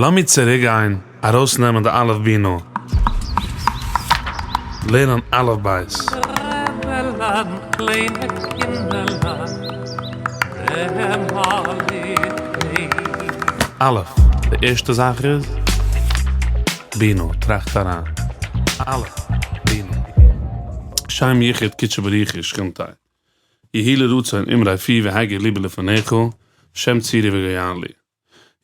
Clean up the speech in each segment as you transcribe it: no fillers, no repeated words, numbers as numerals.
לאמיר צוריקגיין ארויסנעמען די אלף בינה, לערנען אלף בית. רעבעלאן קליינע קינדערלאן אלף, די ערשטע זאך איז, בינה, טראכט אריין. אלף, בינה. שם יחוד קודשא בריך הוא ושכינתיה. יהי לרצון אמרי פי והגה ליבי לפניך, השם צורי וגואלי.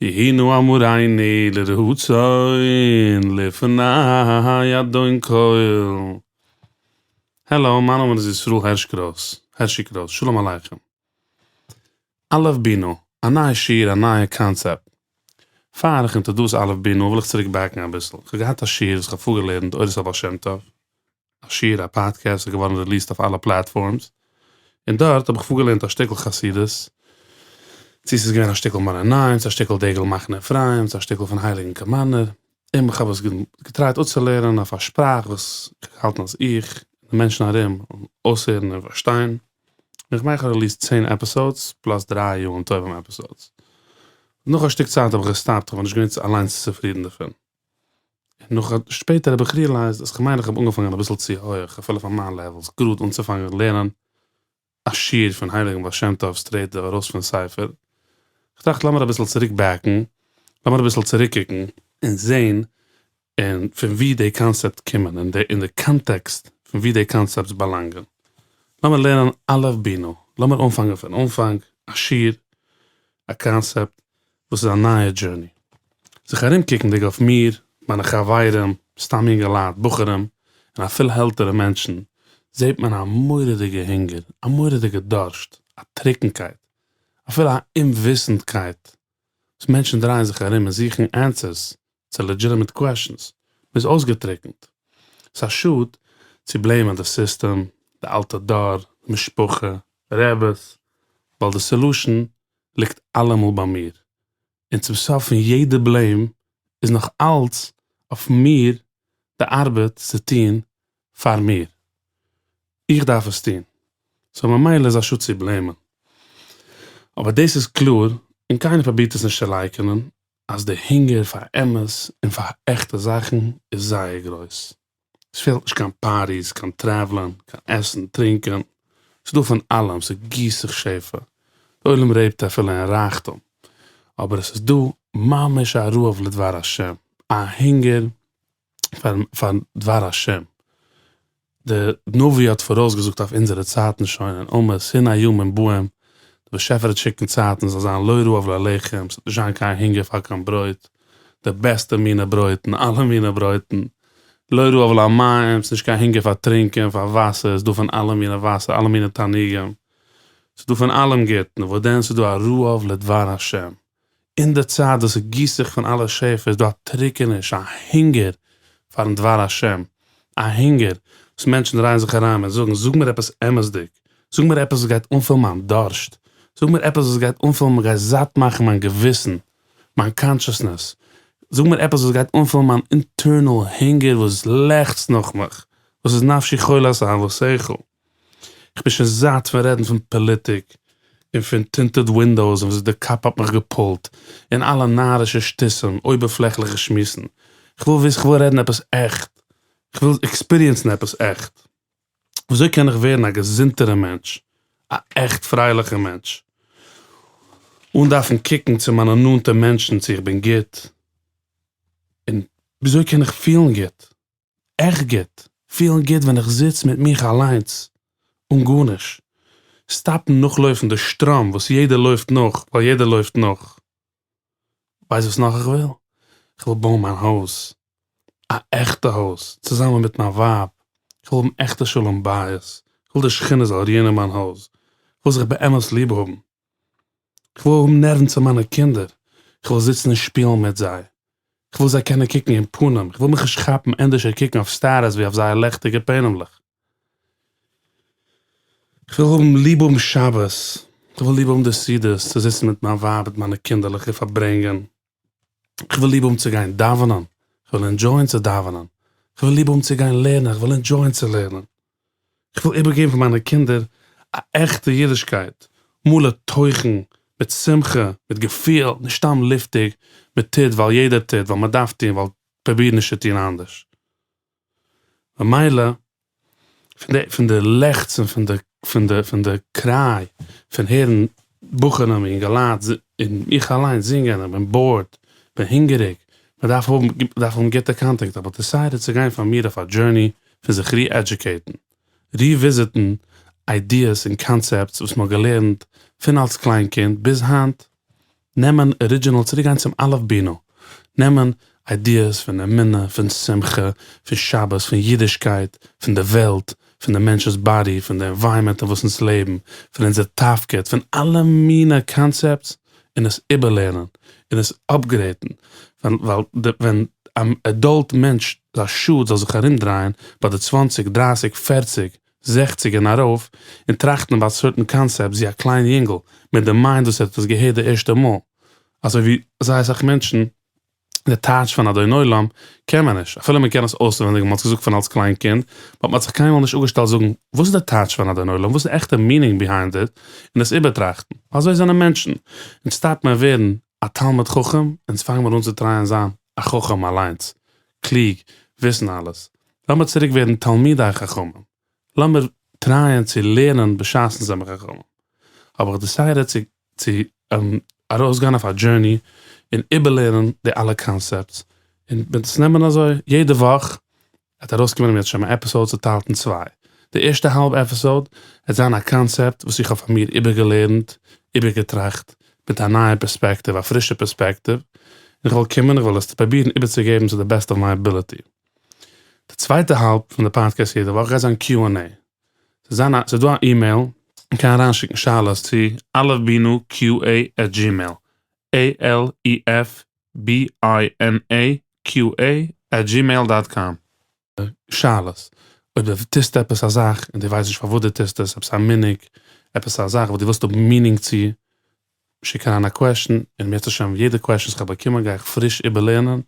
יהיו נא אמרינו לרצון לפני אדון כל. העלא, מיין נאמען איז ישראל הערש קרויס, הערשי קרויס, שלום עליכם. אלף בינה, א נייע שיעור א נייע קאנצעפט. פאר איך introduce אלף בינה וויל איך צוריק back ן אביסל. כ'האב געהאט א שיעור וואס כ'האב פארגעלערנט אורות הבעל שם טוב, א שיעור א פאדקעסט איז געווארן released אויף אלע platforms, און דארט האב איך פארגעלערנט א שטיקל חסידות, צו ס'איז געווען א שטיקל מאור עינים, צו א שטיקל דגל מחנה אפרים, צו א שטיקל פון הייליגן קאמארנער, און איך האב עס געטרייט אפצולערנען אויף א שפראך וואס איך האב געהאלטן אז איך און די מענטשן ארום זאלן אויסהערן און פארשטיין, און איך מיין איך האב released צען episodes, plus דריי ימים טובים episodes. נאך א שטיק צייט האב איך געסטאפט, איך בין נישט געווען אליינס צופרידן דערפון. און נאך שפעטער האב איך realized אז כ'מיין איך האב אנגעפאנגען אביסל צו הויעך אפילו פאר מיין levels, גראד אנצופאנגען לערנען א שיעור פון הייליגן בעל שם טוב straight ארויס פון ספר. כ'טראכט לאמיר אביסל צוריק back ן, לאמיר אביסל צוריקקוקן און זען און פון וואו די קאנצעפט קומען און די אין די קאנטעקסט פון וואו די concepts באלאנגען. לאמיר לערנען אלף בינה, לאמיר אנפאנגען פון אנפאנג, א שיעור, א קאנצעפט, וואס איז א נייע journey. זיך ארומקוקנדיג אויף מיר, מיינע חברים, סתם יונגעלייט, בחורים, און אפילו עלטערע מענטשן, זעט מען א מורא'דיגע הונגער, א מורא'דיגע דארשט, א טרוקנקייט, אפילו א אומוויסנדקייט, וואס מענטשן דרייען זיך ארום און זוכן answers צו legitimate questions, מ'איז אויסגעטרוקנט. ס'איז א שאד צו blame ען די סיסטעם, די אלטע דור, די משפחה, רעבעס, ווייל די solution ליגט אלעמאל ביי מיר, און צום סוף פון יעדע blame איז נאך אלץ אויף מיר די ארבעט צו טון פאר מיר. איך דארף עס טון. so ממילא איז א שאד צו blame ען. אבער דאס איז קלאר, און קיינער פרובירט עס נישט צו לייקענען, אז די הונגער פאר אמת און פאר עכטע זאכן איז זייער גרויס. עס פעלט נישט קיין parties, קיין travel ען, קיין עסן, טרינקען, ס'איז דא פון אלעם, ס'גיסט זיך שפע, די עולם רעיפט אפילו אין רייכטום, אבער עס איז דא ממש א רעב לדבר השם, א הונגער פאר דבר השם, די נביא האט פאראויס געזאגט אויף אונזערע צייטן שוין אין עמוס, הנה ימים באים, די באשעפער וועט שיקן צייטן ס'זאל זיין לא רעב ללחם, ס'וועט נישט זיין קיין הונגער פאר קיין ברויט, די בעסטע מינע ברויטן, אלע מינע ברויטן, לא רעב למים, ס'איז נישט קיין הונגער פאר טרינקען, פאר וואסער, ס'איז דא פון אלע מינע וואסער, אלע מינע תענוגים, ס'איז דא פון אלעם גוט, נאר וואס דען, ס'איז דא א רעב לדבר השם, אין די צייט וואס ס'גיסט זיך פון אלע שפע איז דא א טרוקעניש, א הונגער פארן דבר השם, א הונגער וואס מענטשן דרייען זיך אריין און זאגן, זאג מיר עפעס אמת'דיג, זאג מיר עפעס וואס גייט אנפילן מיין דארשט, זאג מיר עפעס וואס גייט אנפילן, גייט זאט מאכן מיין געוויסן, מיין consciousness, זאג מיר עפעס וואס גייט אנפילן מיין internal הונגער וואס לעכצט נאך מיך, וואס איז נפשי חולת אהבתך. איך בין שוין זאט פון רעדן פון פאליטיק און פון tinted windows און וואס די cop האט מיך געפולט און אלע נארישע שטותים, אויבערפלעכליכע שמועסן. איך וויל וויסן, איך וויל רעדן עפעס עכט. איך וויל experience ן עפעס עכט. וויאזוי קען איך ווערן א געזונטערע מענטש? א עכט פרייליכע מענטש? אן דארפן קוקן צו מיינע נאנטע מענטשן צו איך בין גוט? און וויאזוי קען איך פילן גוט? עכט גוט, פילן גוט ווען איך זיץ מיט מיך אליינס אן גארנישט, stop ן נאכלויפן די שטראם וואס יעדער לויפט נאך ווייל יעדער לויפט נאך. ווייסט וואס נאך איך וויל? איך וויל בויען מיין הויז, א עכטע הויז, צוזאמען מיט מיין ווייב, איך וויל האבן עכטע שלום בית, איך וויל די שכינה זאל רוען אין מיין הויז, איך וויל זיך באמת ליב האבן, איך וויל האבן נערוון צו מיינע קינדער, איך וויל זיצן און שפילן מיט זיי, איך וויל זיי קענען קוקן אין פנים, איך וויל מיך נישט כאפן ענדערשער קוקן אויף status ווי אויף זייער לעכטיגע פענעמלעך. איך וויל האבן ליב האבן שבת, איך וויל ליב האבן די סעודות, צו זיצן מיט מיין ווייב מיט מיינע קינדערלעך און פארברענגען, איך וויל ליב האבן צו גיין דאווענען, איך וויל enjoy ען צו דאווענען, איך וויל ליב האבן צו גיין לערנען, איך וויל enjoy ען צו לערנען. איך וויל איבערגעבן פאר מיינע קינדער א עכטע אידישקייט, מלא תוכן. מיט שמחה, מיט געפיל, נישט סתם לופטיג, מען טוט ווייל יעדער טוט, ווייל מען דארף טון, ווייל פרוביר נישט צו טון אנדערש. ממילא, פון די פון די לעכץ און פון די פון די פון די קריי פון הערן בחורים און אינגעלייט און איך אליינס זינגען איך בין בארד, כ'בין הונגעריג, מען דארף האבן מען דארף האבן גוטע קאנטענט, האב איך דיסיידעד צו גיין פאר מיר אויף א דזשורני פון זיך רי-עדיוקעיטן, ריוויזיטן איידיעס און קאנצעפטס וואס מען האט געלערנט פון אלס קליין קינד ביז היינט, נעמען ארידזשינעל צוריק גיין צום אלף בינה, נעמען איידיעס פון אמונה, פון שמחה, פון שבת, פון אידישקייט, פון די וועלט, פון די מענטש'ס באדי, פון די ענווייראמענט אין וואס אונז לעבן, פון אונזער תפקיד, פון אלע מינע קאנצעפטס, און עס איבערלערנען, און עס אפגרעידן, ווייל ווען א עדאלט מענטש איז א שאד זאל זיך ארומדרייען ביי די צוואנציג, דרייסיג, פערציג, זעכציג און ארויף, און טראכטן אבאוט סערטען קאנסעפטס ווי א קליין יונגל, מיט די מיינד וואס ער האט עס געהערט די ערשטע מאל. אזוי ווי זייער אסאך מענטשן, די טייטש פון אדון עולם קען מען נישט, אפילו מען קען עס אויסווענדיג, מען האט עס געזאגט פון אלס קליין קינד, באט מען האט זיך קיינמאל נישט אפגעשטעלט זאגן, וואס איז די טייטש פון אדון עולם, וואס איז די עכטע מינינג ביהיינד איט, און עס איבערטראכטן. אזוי זענען מענטשן. אונז סטאפ מיר ווערן א תלמיד חכם, אונז פאנג מיר אן צו טרייען זיין א חכם אליינס, קלוג, וויסן אלעס. לאמיר צוריק ווערן תלמידי חכמים, לאמיר טרייען צו לערנען בשעת אונז זעמיר חכמים. האב איך דיסיידעד צו צו ארויסגיין אויף א דזשורני און איבערלערנען די אלע קאנסעפטס, און מ'וועט עס נעמען אזוי יעדע וואך וועט ארויסקומען אם ירצה השם א עפיסאוד צוטיילט אין צוויי, די ערשטע האלב עפיסאוד וועט זיין א קאנסעפט וואס איך האב פאר מיר איבערגעלערנט, איבערגעטראכט, מיט א נייע פערספעקטיוו, א פרישע פערספעקטיוו, און איך וועל קומען איך וועל עס פרובירן איבערצוגעבן צו די בעסט אוו מיי אביליטי. די צווייטע האלב פון די פאדקעסט יעדע וואך גייט זיין קיו ענד עי. ס'איז זיין א ס'איז דא א אימעיל, מ'קען אריינשיקן שאלות צו אלף בינה קיו עי עט דזשימעיל, עי על אי עף בי איי ען עי קיו עי עט דזשימעיל דאט קאם. שאלות, אויב דו טוסט עפעס א זאך און דו ווייסט נישט פארוואס דו טוסט עס, עפעס א מנהג, עפעס א זאך וואס דו ווילסט האבן מינינג צו, שיק אריין א קוועשן, און אם ירצה השם יעדע קוועשן וואס איך האב באקומען גיי איך פריש איבערלערנען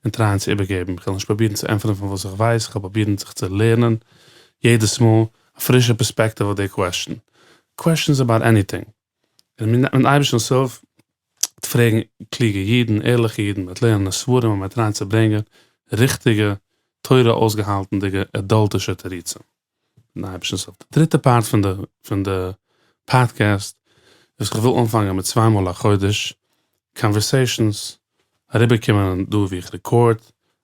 און טרייען צו איבערגעבן, איך וועל נישט פרובירן צו ענטפערן פון וואס איך ווייס, איך וועל פרובירן זיך צו לערנען יעדעס מאל א פרישע פערספעקטיוו אויף די קוועשן, קוועשנס אבאוט עניטינג. און מיטן אייבערשטנ'ס הילף מ'וועט פרעגן קלוגע אידן, ערליכע אידן, מ'וועט לערנען ספרים און מ'וועט טרייען צו ברענגען ריכטיגע תורה אויסגעהאלטנדיגע עדאלטישע תירוצים. מיטן אייבערשטנ'ס הילף. די דריטע פארט פון די פון די פאדקעסט איז איך וויל אנפאנגען מיט צוויי מאל א חודש קאנווערסעישאנס, אריבערקומען דא וואו איך רעקארד,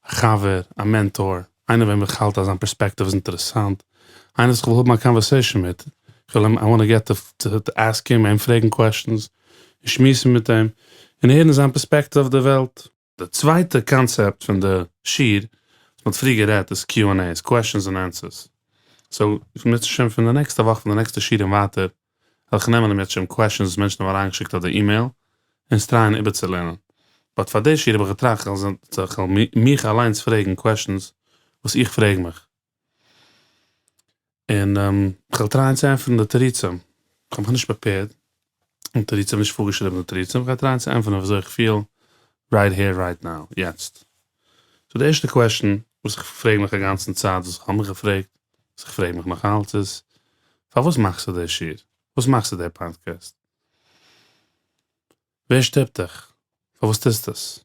א חבר, א מענטאר, איינער וועם איך האלט אז זיין פערספעקטיוו איז אינטערעסאנט, איינער וואס איך וויל האבן א קאנווערסעישאן מיט, איך וויל אים, איי וואנט טו געט טו טו עסק הים, אים פרעגן קוועשאנס, און שמועסן מיט אים, און הערן זיין פערספעקטיוו אויף די וועלט. די צווייטע קאנצעפט פון די שיעור וואס מ'האט פריער גערעדט איז קיו ענד עי'ס, קוועשאנס ענד ענסערס. סאו, אם ירצה השם פון די נעקסטע וואך פון די נעקסטע שיעור און ווייטער, וועל איך נעמען אם ירצה השם קוועשאנס וואס מענטשן האבן אריינגעשיקט אויף די אימעיל, און עס טרייען איבערצולערנען. באט פאר די שיעור האב איך געטראכט איך וועל מיך אליינס פרעגן קוועשאנס וואס איך פרעג מיך. און כ'וועל טרייען צו ענטפערן די תירוצים. כ'האב מיך נישט פרעפעירד די תירוצים, נישט פארגעשריבן די תירוצים, כ'גיי טרייען צו ענטפערן וויאזוי איך פיל רייט העיר רייט נאו, יעצט. סאו די ערשטע קוועשאן וואס איך פרעג מיך אגאנצן צייט, וואס איך האב מיך געפרעגט, וואס איך פרעג מיך נאך אלץ איז, פארוואס מאכסטו די שיעור? וואס מאכסטו די פאדקעסט? ווער שטופט דיך? פארוואס טוסטו עס?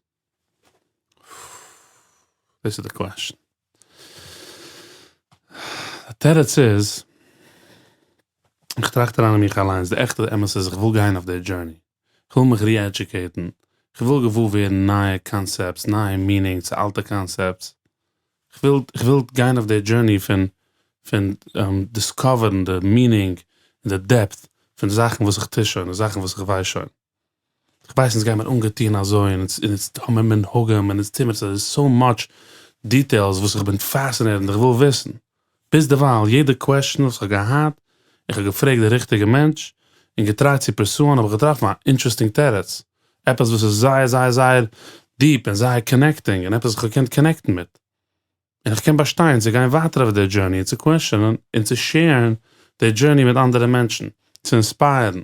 דאס איז די קוועשן. די תירוץ איז, איך טראכט אריין אין מיך אליינס, די עכטע אמת איז איך וויל גיין אויף די דזשורני, איך וויל מיך ריעדזשוקעיטן, איך וויל געוואר ווערן נייע קאנסעפטס, נייע מינינגס צו אלטע קאנסעפטס, איך וויל איך וויל גיין אויף די דזשורני פון פון דיסקאווערן די מינינג און די דעפט פון זאכן וואס איך טו שוין און זאכן וואס איך ווייס שוין. איך ווייס אונז גיימיר אנגעטון אזוי און אונז האמיר מנהגים און אונז טוהמיר ס'איז סאו מאטש דיטעילס וואס איך בין פעסינעיטעד און איך וויל וויסן. ביז דערווייל יעדע קוועשן וואס איך האב געהאט איך האב געפרעגט די ריכטיגע מענטש און געטרייט צו פערסוען האב איך געטראפן א אינטערעסטינג תירוץ. עפעס וואס איז זייער זייער זייער דיעפ און זייער קאנעקטינג און עפעס וואס איך האב געקענט קאנעקטן מיט. און איך קען באשטיין צו גיין ווייטער אויף די דזשורני און צו קוועשענען און צו שעירן די דזשורני מיט אנדערע מענטשן, צו אינספייערן,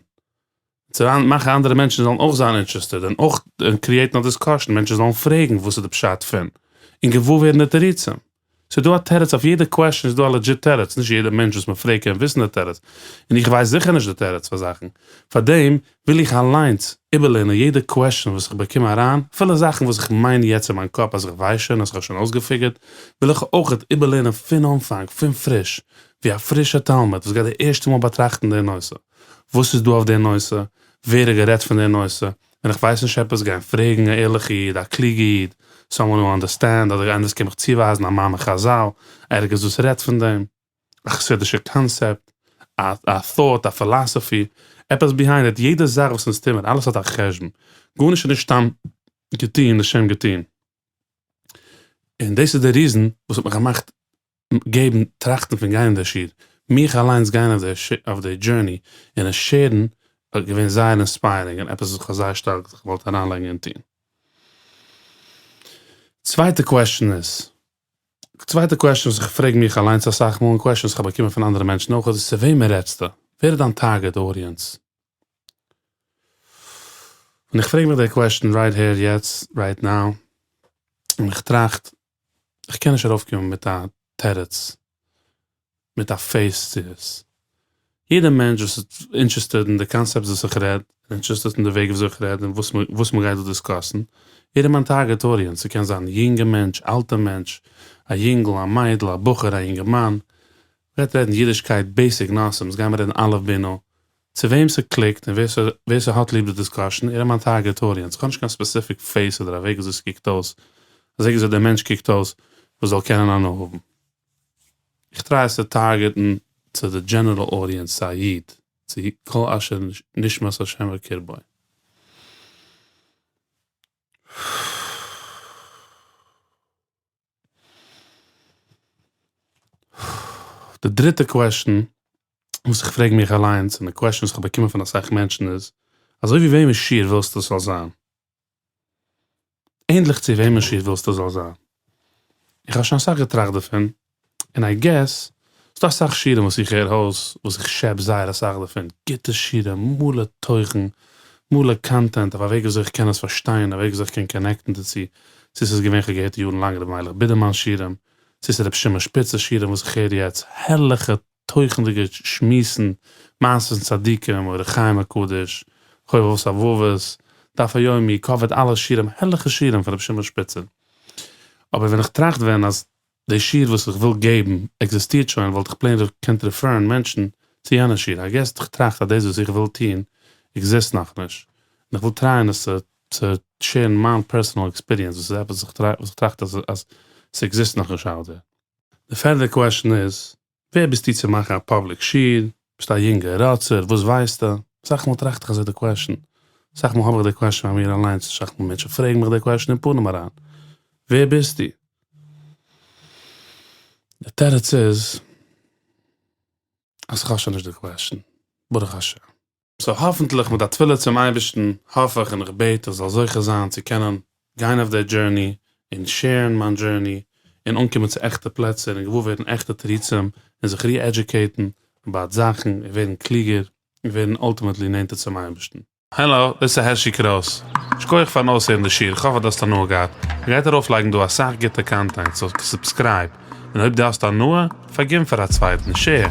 צו מאכן אנדערע מענטשן זאלן אויך זיין אינטערעסטעד און אויך קריעטן א דיסקאשען, מענטשן זאלן פרעגן וואס איז די פשט פון, און געוואר ווערן די תירוצים. ס'איז דא א תירוץ אויף יעדע קוועשאן איז דא א לעדזשיט תירוץ, נישט יעדע מענטש וואס מ'פרעגט קען וויסן די תירוץ, און איך ווייס זיכער נישט די תירוץ פאר זאכן, פארדעם וויל איך אליינס איבערלערנען יעדע קוועשאן וואס איך באקום אריין, אפילו זאכן וואס איך מיין יעצט אין מיין קאפ אז איך ווייס שוין אז איך האב שוין אויסגעפיגערט, וויל איך אויכעט איבערלערנען פון אנפאנג, פון פריש, ווי א פרישע תלמיד וואס גייט די ערשטע מאל באטראכטן די נושא. וואס איז דא אויף די נושא? ווער האט גערעדט פון די נושא? ווען איך ווייס נישט עפעס גיין פרעגן א ערליכע איד, א קלוגע איד, someone who understand, אדער איינער וואס קען מיך צואווייזן א מאמר חזל, ערגעץ וואס רעדט פון דעם, א חסידישע קאנסעפט, א א thought, א philosophy, עפעס behind it, יעדע זאך וואס אונז טוען מיר, אלעס האט א חשבון, גארנישט איז נישט סתם געטון לשם געטון. און דאס איז די reason וואס האט מיך געמאכט געבן טראכטן פון גיין אין די שיעור, מיך אליינס גיין אויף די journey און עס share ן איז געווען זייער inspiring און עפעס וואס איך האב זייער שטארק זיך געוואלט אריינלייגן און טון. צווייטע question איז, צווייטע question וואס איך פרעג מיך אליינס אסאך מאל און question וואס איך האב באקומען פון אנדערע מענטשן אויך איז צו וועמען רעדסטו? ווער איז דיין target audience? און איך פרעג מיך די question right here יעצט right now און איך טראכט איך קען נישט ארויפקומען מיט א תירוץ, מיט א face צו עס. יעדער מענטש וואס איז interested אין די concepts וואס איך רעד, interested אין די וועג וויאזוי איך רעד און וואס מ'גייט דא discuss ן, ער איז מיין target audience. ס'קען זיין יונגע מענטש, אלטע מענטש, א יונגל, א מיידל, א בחור, א יונגערמאן. מ'גייט רעדן אידישקייט, basic נושאים, אונז גיימיר רעדן אלף בינה, צו וועם ס' click ט און ווער ס'האט ליב די discussion, ער איז מיין target audience, כ'האב נישט קיין specific face אדער א וועג וויאזוי ס'קוקט אויס, א וועג וויאזוי דער מענטש קוקט אויס וואס זאל קענען הנאה האבן. איך try עס צו target ן צו די general audience, צו א איד, צו כל אשר נשמת השם בקרבו. די דריטע question וואס איך פרעג מיך אליינס און די question וואס איך האב באקומען פון אסאך מענטשן איז, אזוי ווי וועמענס שיעור ווילסטו ס'זאל זיין? ענדליך צו וועמענס שיעור ווילסטו ס'זאל זיין? איך האב שוין אסאך געטראכט דערפון, און I guess, ס'דא אסאך שיעורים וואס איך הער אויס, וואס איך שעפ זייער אסאך דערפון, גוטע שיעורים, מלא תוכן, מלא content, אויף א וועג וויאזוי איך קען עס פארשטיין, א וועג וויאזוי איך קען connect ן דערצו, צו ס'איז געווען כ'האב געהערט יארן לאנג רבי מיילעך בידערמאן'ס שיעורים, צו ס'איז רבי שמעון שפיצער'ס שיעורים וואס איך הער יעצט, הערליכע תוכנ'דיגע שמועסן, מעשות צדיקים, אור החיים הקדוש, חובות הלבבות, דף היומי, קאווערט אלע שיעורים, הערליכע שיעורים פון רבי שמעון שפיצער. אבער ווען איך טראכט ווען אז די שיעור וואס איך וויל געבן עקזיסטירט שוין וואלט איך plain געקענט refer ן מענטשן צו יענע שיעור, I guess איך טראכט אז דאס וואס איך וויל טון exist נאכנישט, און איך וויל try ען עס צו share ן מיין personal experience וואס איז עפעס וואס איך טראכט אז ס'עקזיסט נאכנישט out there. די פערדע question איז, ווער ביסטו צו מאכן א public שיעור? ביסט א יונגער ראצער, וואס ווייסטו? אסאך מאל טראכט איך אזוי די question, אסאך מאל האב איך די question ביי מיר אליינס, אסאך מאל מענטשן פרעגן מיך די question אין פנים אריין, ווער ביסטו? די תירוץ איז אז כ'האב שוין נישט די question, ברוך השם. so האפענטליך מיט א תפילה צום אייבערשטן האף איך און איך בעט איך זאל זוכה זיין צו קענען גיין אויף די journey און share ן מיין journey און אנקומען צו עכטע פלעצער און געוואר ווערן עכטע תירוצים און זיך re-educate ן about זאכן און ווערן קלוגער און ווערן ultimately נענטער צום אייבערשטן. העלא, דאס איז הערשי קרויס. שכוח פארן אויסהערן די שיעור, כ'האף אז דו האסט הנאה געהאט. מ'גייט ארויפלייגן דא אסאך גוטע content, so subscribe, און אויב דו האסט הנאה, פארגין פאר א צווייטן, share.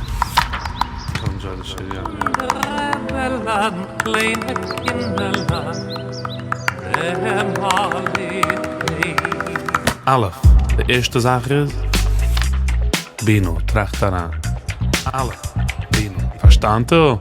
א', די ערשטע זאך איז, בינו, טראכט אריין. א', בינו, פארשטאנטו?